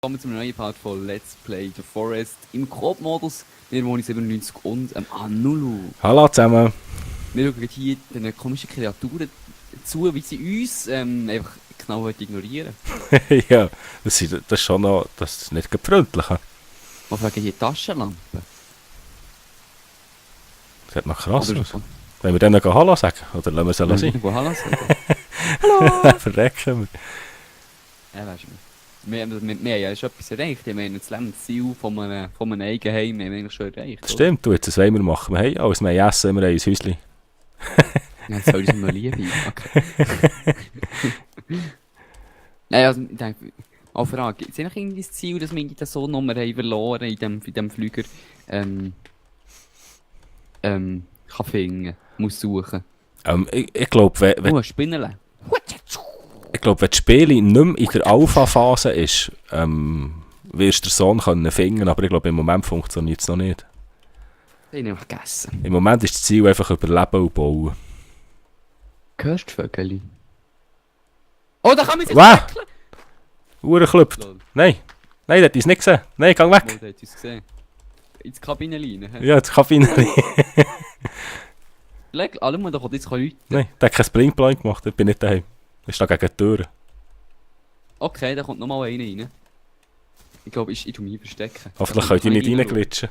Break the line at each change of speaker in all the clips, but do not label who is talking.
Willkommen zum neuen Part von Let's Play The Forest im Koop-Modus. Wir wohnen 97 und Anulu.
Hallo zusammen.
Wir schauen hier den komischen Kreaturen zu, wie sie uns einfach genau ignorieren.
Ja, das ist schon noch, das ist nicht freundlich.
Was wegen hier Taschenlampe?
Das hat noch krass
Oder
aus.
so.
Wenn wir dann noch Hallo sagen, oder lassen wir sie sein?
Wo Hallo sagen? Hallo!
Verrecken wir.
Ja, weißt du. Wir haben ja schon etwas erreicht. Wir haben das Lebensziel von einem Eigenheim haben wir eigentlich schon erreicht.
Das stimmt, du, jetzt das wollen wir machen. Wir haben alles, wir haben Essen, wir haben ein Häuschen.
Ja, das soll uns noch Liebe. Okay. Nein, also ich denke, auch Frage, ist eigentlich irgendwie das Ziel, dass wir das so Nummer haben verloren in dem Flüger kann finden, muss suchen.
Ich glaube, wenn
Spinnele.
wenn das Spiel nicht mehr in der Alpha-Phase ist, wirst du den Sohn können finden, aber ich glaube, im Moment funktioniert es noch nicht.
Den habe ich gegessen.
Im Moment ist das Ziel einfach überleben und bauen.
Hörst du Vögel? Oh, da kann man sich
Wow!
wickeln!
Uhren klopft.
Lol,
Nein, der hat uns nicht gesehen. Nein, geh weg.
der hat uns gesehen. Ins Kabine rein.
Ja, die Kabine.
Alle mal, da kommt jetzt keine Leute.
Nein, der hat kein Blinkblank gemacht, ich bin nicht daheim. Ich stehe gegen die Tür.
Okay, da kommt nochmal einer rein. Ich glaube, ich tu mich verstecken.
Hoffentlich könnt ihr nicht reinglitschen.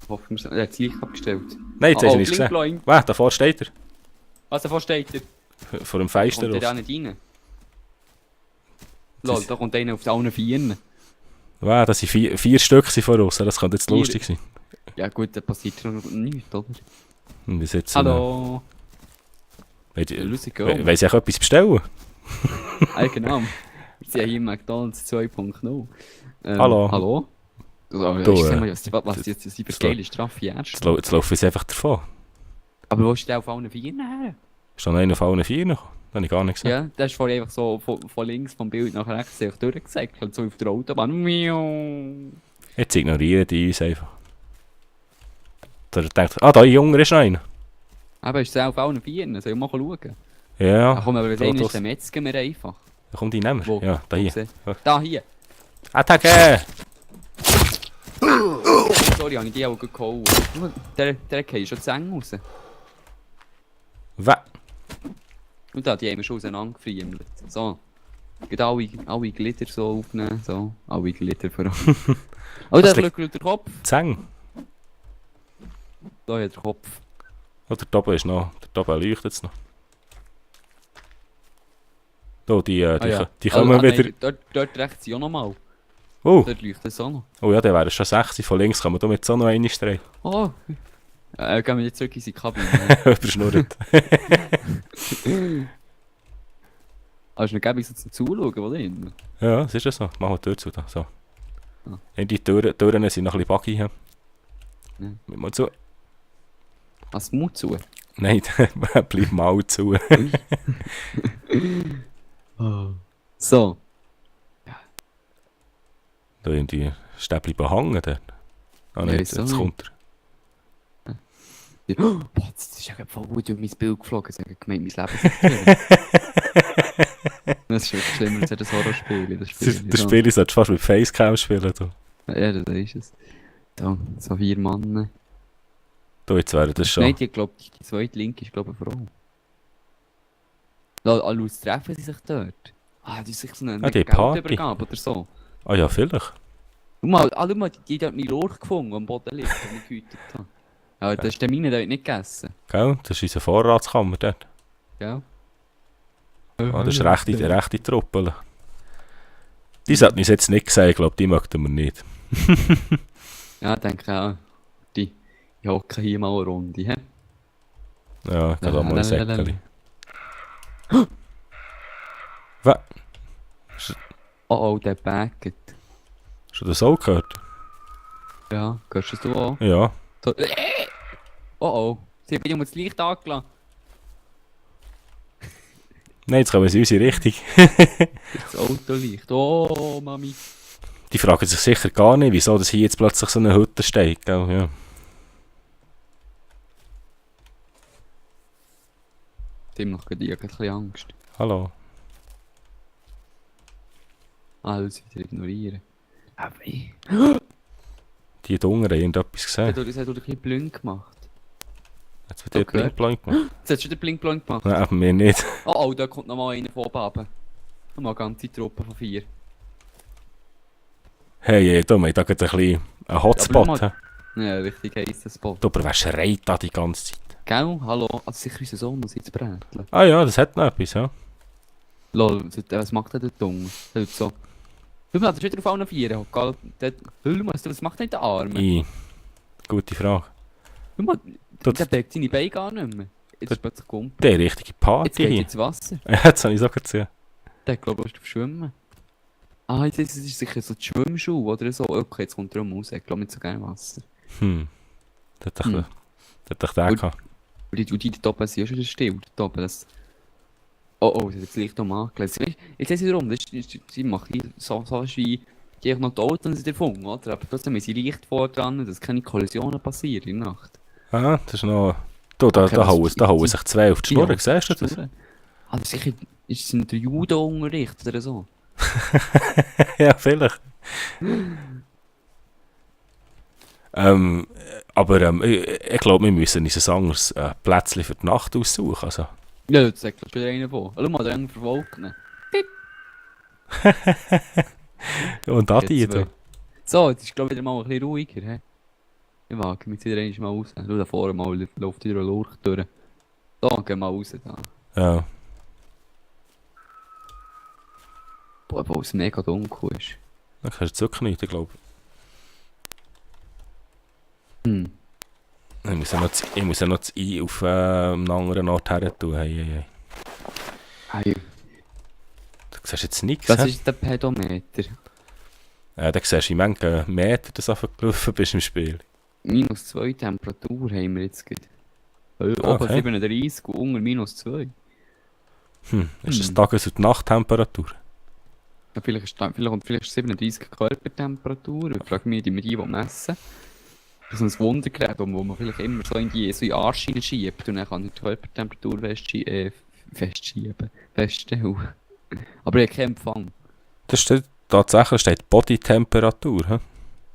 Hoffen wir, er hat das Licht abgestellt.
Nein, jetzt hast du nicht
Blink,
gesehen.
Blink.
Wer, davor steht er.
Was, davor steht er?
Vor dem Fenster
Kommt der da
raus.
nicht rein? Lol, da kommt einer auf allen Vieren.
Wer, das sind vier Stück voraus, das könnte jetzt
Vier.
lustig sein.
Ja gut, da passiert schon nichts, oder?
Und wir sitzen...
Hallo!
Weiss
Go.
ich auch etwas bestellen?
Genau. Wir sind ja hier im McDonalds 2.0.
Hallo.
Hallo?
Du,
Was jetzt die für geile Strafe
Jetzt laufen sie einfach davon.
Aber wo ist der auf allen Vieren her?
Ist da noch einer von allen vier noch? Das habe ich gar nicht gesehen.
Ja, der ist vorher einfach so von links vom Bild nach rechts sich durchgesäckelt, so auf der Autobahn. Miau.
Jetzt ignorieren die uns einfach. Der denkt, da Junge ist noch einer.
Aber ist der auf allen Vieren? Soll ich mal schauen?
Ja.
Ach komm, aber
da,
den
da,
ist, dann metzgen wir einfach.
da kommt die nehmen.
Wo?
Ja, da hier.
Wo
Ja.
Da, hier.
Attacke!
Sorry, habe ich die auch geholt. Der geht schon zu eng raus. Und da, die haben wir schon auseinandergefriemelt. So. Geht alle Glitter so aufnehmen. So. Alle Glitter vor allem. Oh, da
liegt-
schaut der Kopf.
Zeng.
Da hat der Kopf.
Oder da oben ist noch. Da oben leuchtet es noch. Da, die kommen wieder.
Nein, dort rechts sind auch nochmal.
Oh,
Dort leuchtet es auch noch.
oh ja, der wäre schon 6. Von links kann man da mit so noch eine drehen.
Oh. Gehen wir jetzt zurück in seine Kabine.
Überschnurrt.
Also, gäbe ich so zum Zuschauen, wo drin?
Ja, das ist ja so. Machen wir die Tür zu. Da. So.
Ah.
Und die Türen sind noch ein bisschen buggy. Ja.
Ja.
Mal zu.
Was Mut zu?
Nein, bleib mal zu.
So.
Da haben die Stäbchen behangen. Dort. Ah,
Ja,
nein,
wieso
jetzt
nicht?
kommt er.
Oh, das ist ja voll gut durch mein Bild geflogen. Ich habe gemeint, mein Leben ist schlimm. Das ist wirklich schlimmer als das Horrorspiel. Das
Das Spiel sollte fast mit Facecam spielen. Du.
Ja, das ist es. Da, so 4 Mann.
Da, jetzt wäre das schon.
Nein, ich glaube, die zweite Linke ist, glaube ich, eine Frau. Alle treffen sie sich dort. Die sich so eine
Die Party.
Geldübergabe oder so.
Ah ja, vielleicht.
Schau mal, die hat meinen Lurch gefunden, der am Boden liegt, den ich gehütet habe. Aber das ist der meine, der wird nicht gegessen.
Gell? Das ist unsere Vorratskammer dort.
Gell?
Ah, das ist eine rechte Truppe. Die sollten uns jetzt nicht sagen, ich glaube, die möchten wir nicht.
Ja, ich denke auch. Die hocken hier mal eine Runde, hä?
Ja, ich kann auch mal ein Säckchen.
Oh, der bagget.
Hast du das auch gehört?
Ja, hörst du das auch?
Ja.
So. Oh, sie haben uns das Licht angelassen.
Nein, jetzt kommen sie in unsere Richtung.
Das Autolicht. Oh, Mami.
Die fragen sich sicher gar nicht, wieso dass hier jetzt plötzlich so eine Hütte steht. Gell? Ja.
Die haben noch gerade ein bisschen Angst.
Hallo.
Alles wieder ignorieren. Aber ich...
Die Dunger haben irgendetwas gesehen.
Das hat ein bisschen blink gemacht.
Jetzt wird der
gehört?
Blink gemacht.
Jetzt hast du den blink gemacht.
Nein, aber mir nicht.
Oh, da kommt nochmal einer von oben runter. Nochmal eine ganze Truppe von 4.
Hey, da haben wir da gerade ein bisschen einen Hotspot.
Ja, aber
hä?
Ja, richtig heißer Spot.
Du, aber wer schreit da die ganze Zeit?
Gell? Hallo? Also sicher unser Sohn muss jetzt bräteln.
Ah ja, das hat noch etwas, ja.
Lol, was macht der Junge? Der tut so... Du hast wieder auf allen 4 hocken. Was macht der in den Armen?
Gute Frage.
Schau mal,
Das-
der bewegt seine Beine gar nicht mehr. Jetzt ist plötzlich Kumpel.
Der richtige
Jetzt
Party
geht er
hier.
ins Wasser.
Ja, jetzt habe ich so gesehen.
Der glaubt, du auf Schwimmen. Ah, jetzt ist es sicher so die Schwimmschuhe oder so. Okay, jetzt kommt er raus. Ich glaube nicht so gerne Wasser.
Das hat doch der
Gut.
gehabt.
Und die da oben sind ja schon still. Da oben, das... Oh, sie hat jetzt Licht angelegt. Weißt, jetzt ist sie rum. Sie machen so wie... Die haben noch die Autos davon, oder? Aber trotzdem ist sie Licht vor dran, dass keine Kollisionen passieren in der Nacht.
Ah, das ist noch... Du, da
Okay,
hauen sich 2 auf die Schnurren, siehst du das?
Also sicher ist es in der Judo-Unterricht oder so.
Ja, vielleicht. Aber ich glaube, wir müssen uns ein anderes Plätzchen für die Nacht aussuchen. Also.
Ja, das sagt schon wieder einer von. Schau mal, der einer verfolgt ihn.
Und Adi,
Jetzt
du.
So, jetzt ist glaube ich wieder mal ein bisschen ruhiger. He? Ich wage mich wieder einmal raus. Schau da vorne mal, läuft wieder ein Lurch durch. So, gehen wir raus da.
Ja.
Boah, weil es mega dunkel ist.
Dann kannst du jetzt wirklich nicht, ich glaube.
Hm.
Ich muss ja noch das I auf einem anderen Ort her tun. Hey.
Hey,
Du siehst jetzt nichts.
das
hä?
ist der Pedometer.
Da siehst du, wie viele Meter du so gelaufen bist im Spiel.
-2 Temperatur haben wir jetzt gerade. Oben
Okay.
37 und unter -2.
Ist das Tages- und Nachttemperatur?
Ja, vielleicht kommt 37 Körpertemperatur. Ich frage mich, wie wir die messen. Das ist ein Wundergerät, wo man vielleicht immer so in die Arsch schiebt und dann kann ich die Körpertemperatur feststellen. Aber ich habe keinen Empfang.
Das steht, tatsächlich steht Bodytemperatur.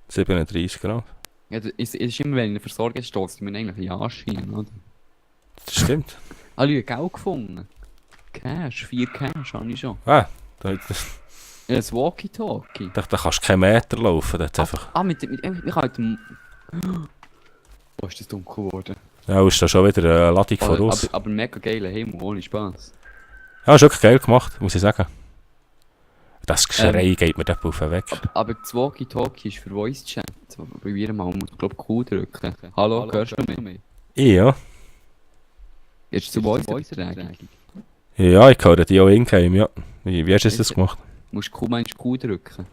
37 Grad.
Ja, es ist immer, wenn ich eine Versorgung stoße, mir eigentlich in den Arsch schieben, oder?
Das stimmt.
Ah, Leute, Geld gefunden. Cash, 4 Cash habe ich schon.
Da
Ja, das Walkie-Talkie.
kannst du keinen Meter laufen. Das einfach.
Ich kann mit dem... Wo ist das dunkel geworden?
Ja, ist da schon wieder eine Ladung voraus.
Aber mega geiler Himmel, ohne Spaß.
Ja, ist wirklich geil gemacht, muss ich sagen. Das Geschrei geht mir da auf den Weg.
Aber das Walkie-Talkie ist für Voice-Chat. Probieren mal, man muss glaube ich Q drücken. Hallo, hörst du mich?
Ja.
Jetzt zu Voice-Regung.
Ja, ich höre die auch in-game, ja. Wie hast du das gemacht?
Musst meinst Q drücken.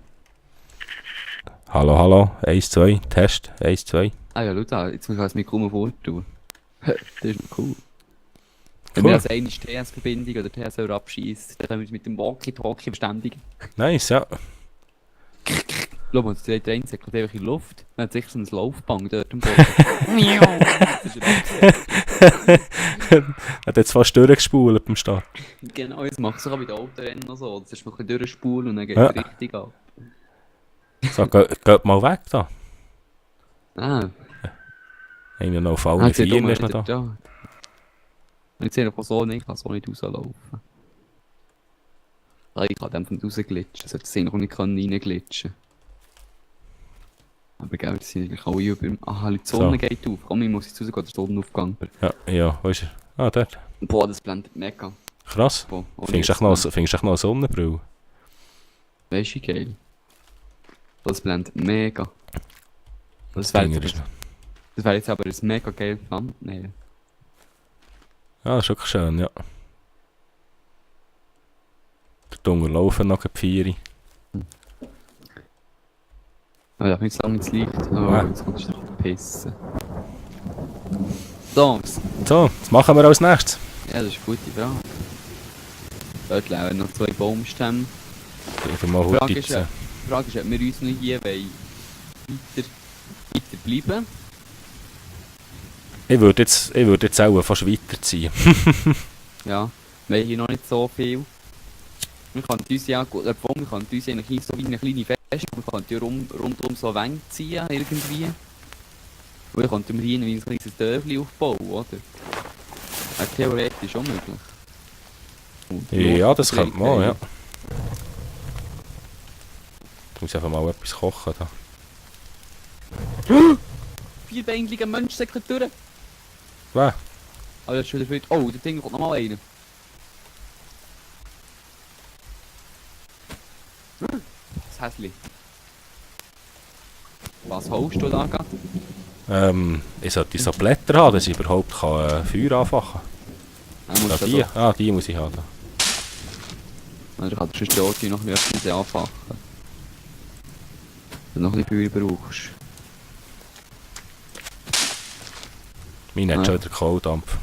Hallo, 1, 2, Test, 1, 2.
Ah ja, schau da, jetzt muss ich das Mikro vortun. Das ist noch cool. Wenn
Cool.
wir als eine TS-Verbindung oder TS abschießt, dann können wir uns mit dem Walkie-Talkie verständigen.
Nice, ja.
Schau mal, der eine sagt einfach in die Luft. Man hat sicher so ein Laufband dort am Boden. Das ist
Hat jetzt fast durchgespult beim Start.
genau, das macht es auch bei den Autorennen noch so. Das ist noch ein bisschen durchspulen und dann geht
Ja.
es richtig ab.
So, geht mal weg da.
Ah,
Einer noch auf alle
jetzt hat
4
er
ist noch da.
da. Und jetzt sehe ich so nicht, ich kann so nicht rauslaufen. Ich kann dem von rausglitschen, das hätte ich noch nicht reinglitschen. Aber gell, das sind eigentlich alle über... Aha, die Sonne
So.
geht auf. Komm, ich muss jetzt rausgehen, der Sonnenaufgang.
Ja, wo ist er? Ah, dort.
Boah, das blendet mega.
Krass.
Boah,
Findest du echt noch eine Sonnenbrille?
Weißt du, wie geil? Das blendet mega. Das wäre jetzt aber ein mega geil Thumbnail.
Ja, das ist wirklich schön, ja. Der Dunkel laufen noch die 4.
Aber ich darf nicht sagen, ins Licht. Oh,
Ah.
jetzt kommst du pissen. So,
So, was machen wir als nächstes?
ja, das ist eine gute Frage. Dort leben noch 2 Baumstämme.
Ich will mal
Die Frage
Huttizen.
ist, ob wir uns noch hier weiter bleiben.
Ich würde jetzt auch fast weiterziehen.
Ja, wir haben hier noch nicht so viel. Wir können uns ja, obwohl wir können uns eigentlich so wie eine kleine Fest, wir können ja rundum so Wände ziehen, irgendwie. Und dann könnten wir hier wie ein kleines Dörfli aufbauen, oder? Theoretisch auch möglich. Und
Ja, das
Luft-
könnte man, ja. Ich muss einfach mal etwas kochen da.
Vierbeinige Menschsekretäre.
Wer?
Ah, das ist schon wieder viel. Oh, der Ding kommt noch mal einer. Das Häsli. Was holst du da gerade?
Ich sollte so Blätter haben, dass ich überhaupt Feuer anfachen kann. Die muss ich haben.
Dann kannst du sonst noch etwas anfachen. Wenn du noch ein bisschen Feuer brauchst.
Meine hat schon wieder Kohldampf.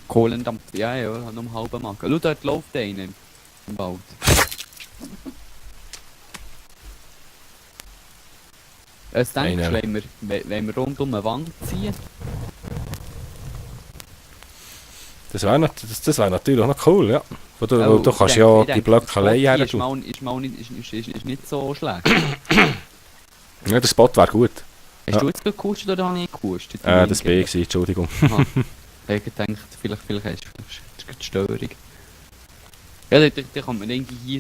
Kohlendampf, ja, ja, hat noch einen halben Magen. Schau, dort läuft einer im Wald. Was denkst du, wenn wir rund um eine Wand ziehen?
Das wäre natürlich auch noch cool, ja. Du kannst ja die Blöcke allein her tun.
Ist nicht so schlecht.
Ja, der Spot wäre gut.
Hast du jetzt gehustet oder habe ich gehustet?
Das war ich, Entschuldigung.
Aha. Ich habe gedacht, vielleicht hast du die Störung. Ja, dann kann man irgendwie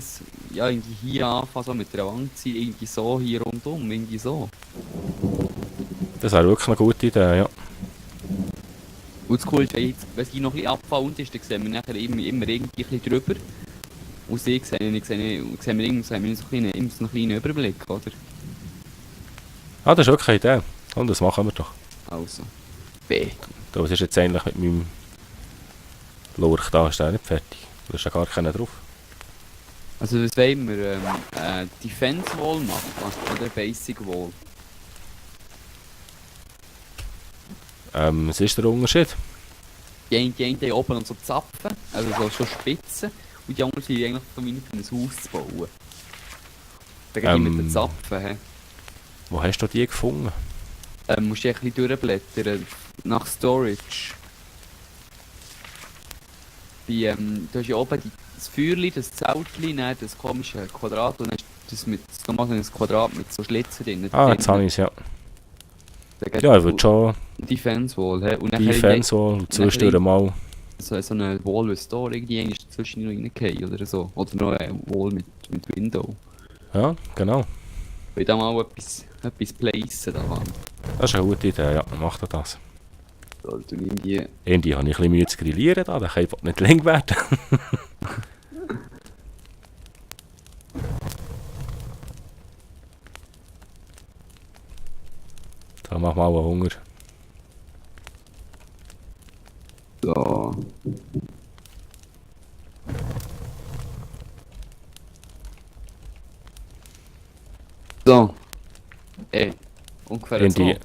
hier anfangen, so mit der Wand ziehen, irgendwie so, hier rundum, irgendwie so.
Das wäre wirklich eine gute Idee, ja.
Und das Coole ist, wenn es hier noch ein bisschen abfallend ist, dann sehen wir nachher immer irgendwie ein bisschen drüber. Und sehen wir immer so einen kleinen Überblick, oder?
Ah, das ist wirklich eine Idee. Und das machen wir doch.
Also, B.
Da, was ist jetzt eigentlich mit meinem Lurch da? Ist der nicht fertig? Da ist ja gar keiner drauf.
Also was wollen wir? Defense Wall machen? Oder Basic Wall?
Was ist der Unterschied?
Die einen haben oben und so Zapfen, also so schon Spitzen. Und die anderen sind eigentlich so wie für ein Haus zu bauen. Da geht mit den Zapfen. He.
Wo hast du die gefunden?
Musst du ein bisschen durchblättern. Nach Storage. Du hast ja oben das Feuerli, das Zeltli, dann das komische Quadrat und dann hast du nochmal ein Quadrat mit so Schlitzen drin.
Ah, jetzt habe ich es, ja. Ja, ich würde schon
Defense Wall, he. Und
Defense Wall und zwischendurch mal...
So eine Wall, wo da irgendwie eine dazwischen reingehen oder so. Oder noch eine Wall mit Window.
Ja, genau.
Ich will da mal etwas placen da an.
Das ist eine gute Idee, ja. Mach doch das.
Sollte irgendwie...
Irgendwie habe ich ein bisschen Mühe zu grillieren da, der kann einfach nicht lang werden. Da mach mal einen Hunger.
So. So. Ungefähr so.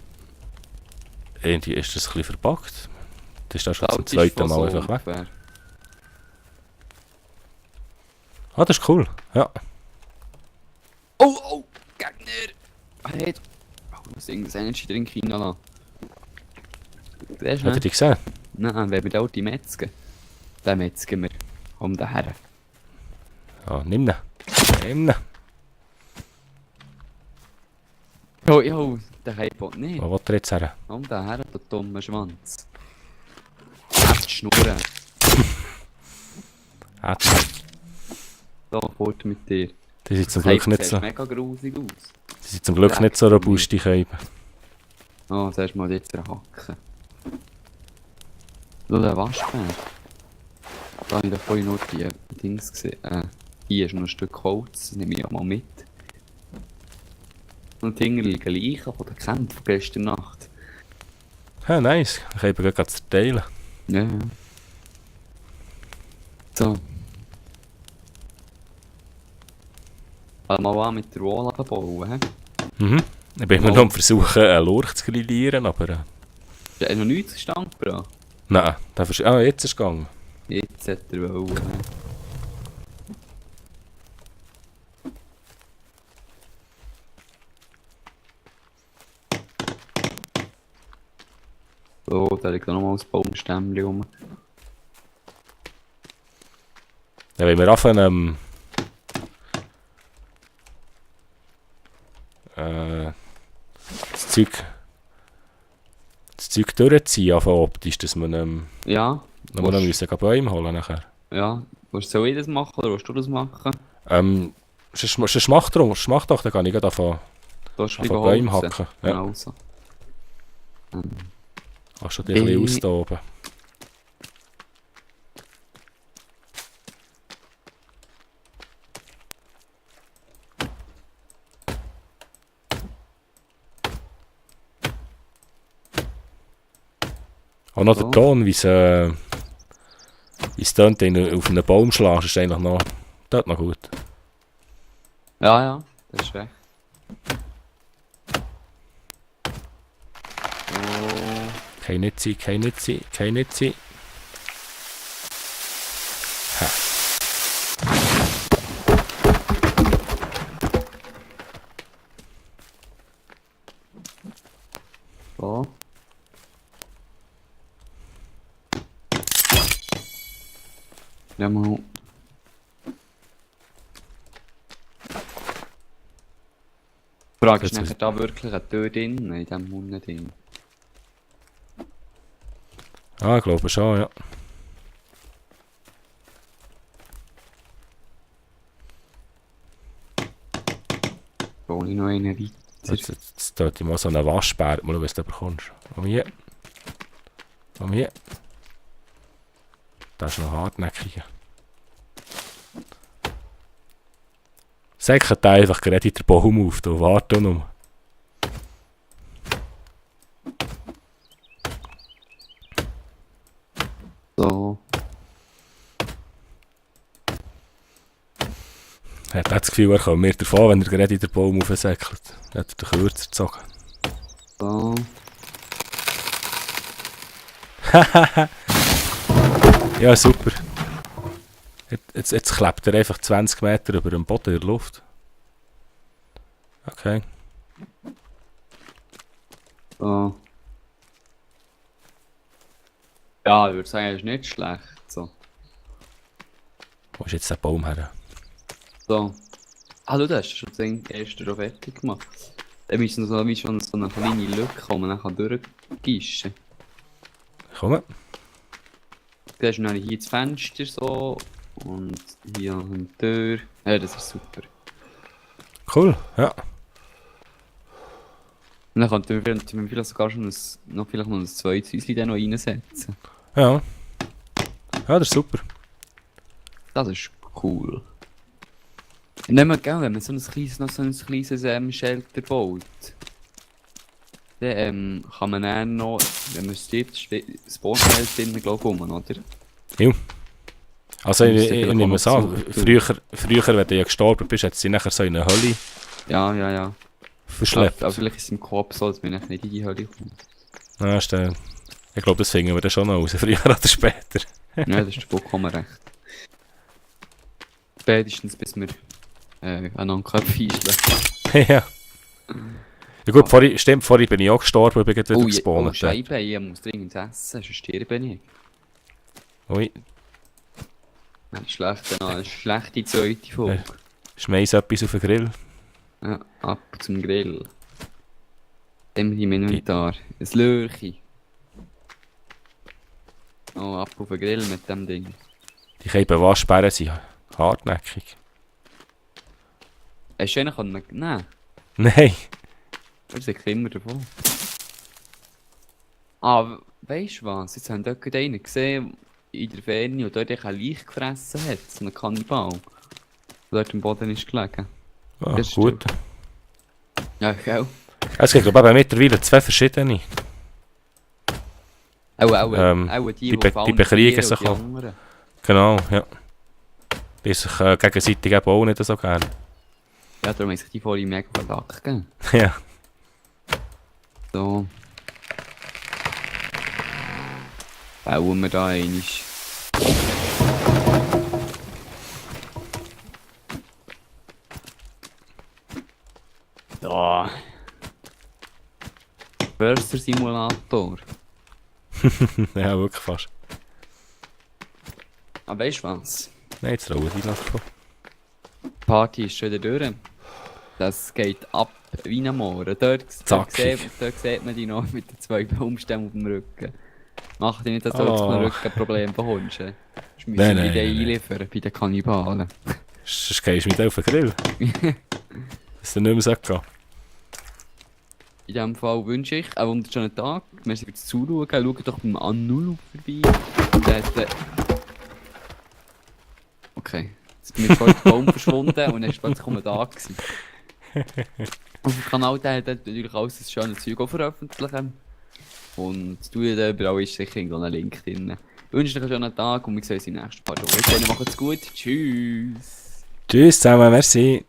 Irgendwie ist das ein bisschen verpackt. Das ist da schon
Das
zum
ist
zweiten
von
Mal
so
einfach weg.
ungefähr.
Ah, das ist cool. Ja.
Oh, Gegner! Hey, muss irgendein Energy Drink reinlassen.
Habt ihr die gesehen?
Nein, wenn wir da die metzgen, dann metzgen wir. Komm daher.
Ja, nimm ihn. Nimm ihn.
Jo, der Heibot nicht.
Wo will er jetzt her?
Komm daher, der dumme Schwanz. Echt schnurren. So, fort mit dir.
Die sind zum Glück nicht so...
Das sieht mega grusig aus.
Die sind zum Glück nicht so robust, die Käben.
Oh, zuerst mal jetzt hacken. Schau, der Waschbär. Da habe ich vorhin nur die Dings gesehen. Hier ist noch ein Stück Holz, das nehme ich auch mal mit. Und die Dinger liegen Leichen von den Kämpfen von gestern Nacht.
Ja, nice. Ich kann eben gerade zerteilen.
Ja. So. Mal an mit der Wall abbauen, hä?
Mhm. Ich bin immer noch am Versuchen, einen Lurch zu grillieren, aber...
Ja, noch nichts zustande gebracht.
Nein, jetzt ist es gegangen.
Jetzt hat er wollen. So, da liegt noch mal ein Baumstämmchen rum.
Ja, wenn wir anfangen, das Zeug durchziehen, von optisch, dass man
Ja.
noch mal müssen Bäume holen nachher.
Ja. Soll ich das machen oder willst du das machen?
Sonst mach doch, dann kann ich gerade anfangen
Du hast
Bäume hacken. Ja.
Genau so.
Kannst du dich ein bisschen austoben. Auch noch der Ton, wie es tönt, wenn du auf einen Baum schlägst, ist eigentlich noch, tut noch gut.
Ja, das ist recht.
Kann nicht sein. Ha.
So. Ja, mal. Die Frage ist nachher da wirklich eine Tür drin, in diesem Mund drin.
Ah, ich glaube schon, ja.
Hol ich noch einen weiter.
Jetzt tue ich mal so einen Waschbär, mal schauen, was du bekommst. Komm hier. Das ist noch hartnäckiger. Säckert einfach gerade in den Baum auf, du warte noch.
So.
Er hat das Gefühl, er kommt mir davon, wenn er gerade in den Baum aufsäckelt. Dann hat er den Kürzer gezogen.
So.
Ja, super. Jetzt klebt er einfach 20 Meter über dem Boden in der Luft. Okay.
So. Ja, ich würde sagen, das ist nicht schlecht. So.
Wo ist jetzt der Baum her?
So. Ah, du hast schon den ersten auch fertig gemacht. Dann müssen wir so, wie schon so eine kleine Lücke kommen, dann kann durchgischen.
Komm.
Du hast dann hier das Fenster so und hier eine Tür. Ja, das ist super.
Cool, ja.
Und dann könnten wir vielleicht sogar schon noch ein zweites Häuschen dann noch reinsetzen.
Ja. Ja, das ist super.
Das ist cool. Und dann, gell, wenn man so ein kleines Shelter baut, dann kann man dann noch, wenn man stirbt, Spawnfeld drinnen, glaube ich, oder?
Ja. Also ich nehme es an, früher, wenn du ja gestorben bist, hat sie nachher so in eine Hölle
Ja.
verschleppt.
Aber vielleicht ist es im Kopf so, dass wir nicht in die Hölle kommen.
Ja, ich glaube, das finden wir dann schon noch raus, früher oder später.
Ja, das ist vollkommen recht. Spätestens bis wir einander feinschlagen.
Ja. Ja gut, vorhin bin ich auch gestorben und bin wieder
Oh,
gespawnt.
Scheibe, ich muss dringend essen, sonst sterbe ich.
Ui,
Eine schlechte zweite Folge.
schmeiß etwas auf den Grill.
Ja, ab zum Grill. Dann im Inventar. Ein Lörchi. Oh, ab auf den Grill mit dem Ding.
Die Käben Waschbären sind hartnäckig.
Hast du einen können? Nein,
Nein.
das ist immer davon. Ah, weißt du was? Jetzt haben dort gerade einen gesehen in der Ferne, der dort ein Leich gefressen hat. So ein Kannibal. Der dort im Boden ist gelegen.
Ah,
Das ist
gut.
Ja, ich auch.
Es gibt glaube ich mittlerweile 2 verschiedene.
Auch die
bekriegen sich auch. Genau, ja. Die sich gegenseitig eben auch nicht so gerne.
Ja, darum haben sich die vorhin mega verdackt gegeben.
Ja.
So. Bauen wir da einmal. Da. Förster Simulator.
Ja, wirklich fast.
Aber weißt du was?
Nein, jetzt traue ich noch.
Die Party ist schon wieder durch. Das geht ab wie ein Mohren. Dort
Zackig.
sieht man die noch mit den 2 Baumstämmen auf dem Rücken. Mach dir nicht, dass du jetzt ein Rückenproblem bekommst. Das müssen wir
Nein,
dir
nein.
einliefern, bei den Kannibalen.
Sonst gehst du mit auf den Grill. Dass du nicht mehr gehen.
In diesem Fall wünsche ich einen wunderschönen Tag. Merci fürs Zuschauen. Schaut doch beim Anulu vorbei. Der hat, okay. Jetzt bin ich vor dem Baum verschwunden und dann ist plötzlich um da gewesen. Auf dem Kanal der hat natürlich alles das schöne Zeug auch veröffentlichen. Und du da überall ist sicher irgendwo ein Link drin. Ich wünsche euch einen schönen Tag und wir sehen uns im nächsten Part. Bis dann, macht's gut. Tschüss.
Tschüss zusammen, merci.